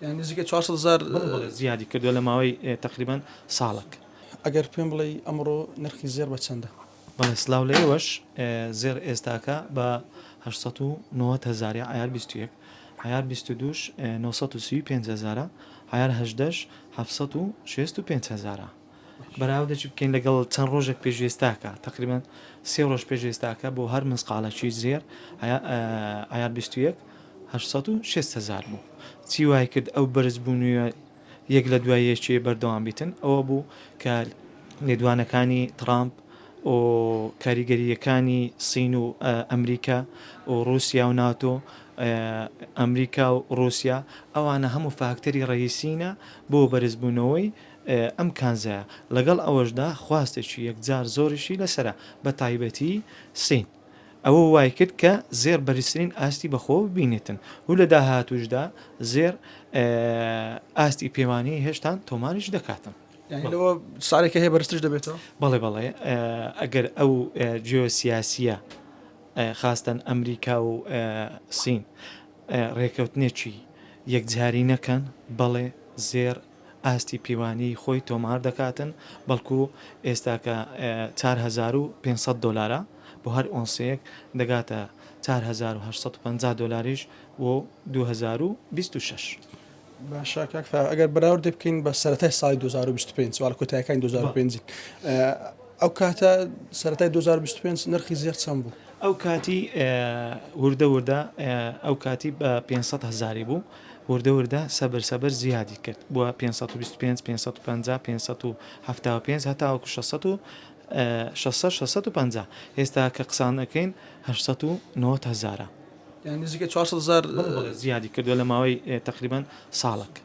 یانی نزیکەی 400 هەزار بەڵێ بەڵێ زیادی کردووە لە ماوەی تەقریبەن ساڵێک. ئەگەر پێم بڵێی ئەمڕۆ نرخی زێڕ بە چەندە؟ بەڵێ سلاو لە ئێوەش زێڕ ئێستاکە بە 890 هەزارە عەیار 21 عەیار 22 ش 935 هەزارە عەیار 18 ش 765 هەزارە بەراوردێکی بکەین لەگەڵ چەند ڕۆژێک پێش ئێستاکە تقریبا سێ ڕۆژ پێش ئێستاکە بۆ هەر مسقاڵەکی زێر عیار 21 860 هزار بوو چی وای کرد ئەو بەرزبوونیە یەک لە دوای یەکێ بەردەوام بیتن ئەوە بوو کە لێدوانەکانی ترامپ و کاریگەرییەکانی سین و ئەمریکا و ڕووسیا و ناتۆ ئەمریکا و ڕووسیا ئەوانە هەموو فاکتەری ڕەئیسینە بۆ بەرزبوونەوەی ئەم کانزایە، لەگەڵ ئەوەشدا خواستێکی یەکجار زۆریشی لەسەرە بە تایبەتی سین. ئەوە وایکرد کە زێڕ بەرزترین ئاستی بەخۆوە ببینێتن و لە داهاتووشدا زێڕ ئاستی پێوانەیی هێشتان تۆماریش دەکاتن. یانی لەوە ساڵێکە هەیە بەرزترش دەبێتەوە؟ بەڵێ بەڵێ ئەگەر ئەو جیۆسیاسییە خاستەن ئەمریکا و سین ڕێکەوتنێکی یەکجاری نەکەن بەڵێ زێڕ ئاستی پیوانیی خۆی تۆمار دەکاتن، بەڵکو ئێستاکە 4500 دۆلارە بۆ هەر ئۆنسەیەک، دەگاتە 4850 دۆلاریش بۆ 2026. باشە کاک فایەق ئەگەر بەراوردێ بکەین بە سەرەتای ساڵی 2025 واڵە کۆتایەکانی 2025 ئەو کاتە سەرەتای 2025 نرخی زێڕ چەند بوو؟ ئەو کاتی وردە وردە ئەو کاتی بە 500 هەزاری بوو وردە وردە سەبر سەبر زیادی کرد بووە 525 550 575 هەتاوەکو 600 و 600 650 ئێستا کە قسان ئەکەین 890 هەزارە. یانی نزیکەی 400 هەزار زیادی کردووە لە ماوەی تەقریبەن ساڵێک.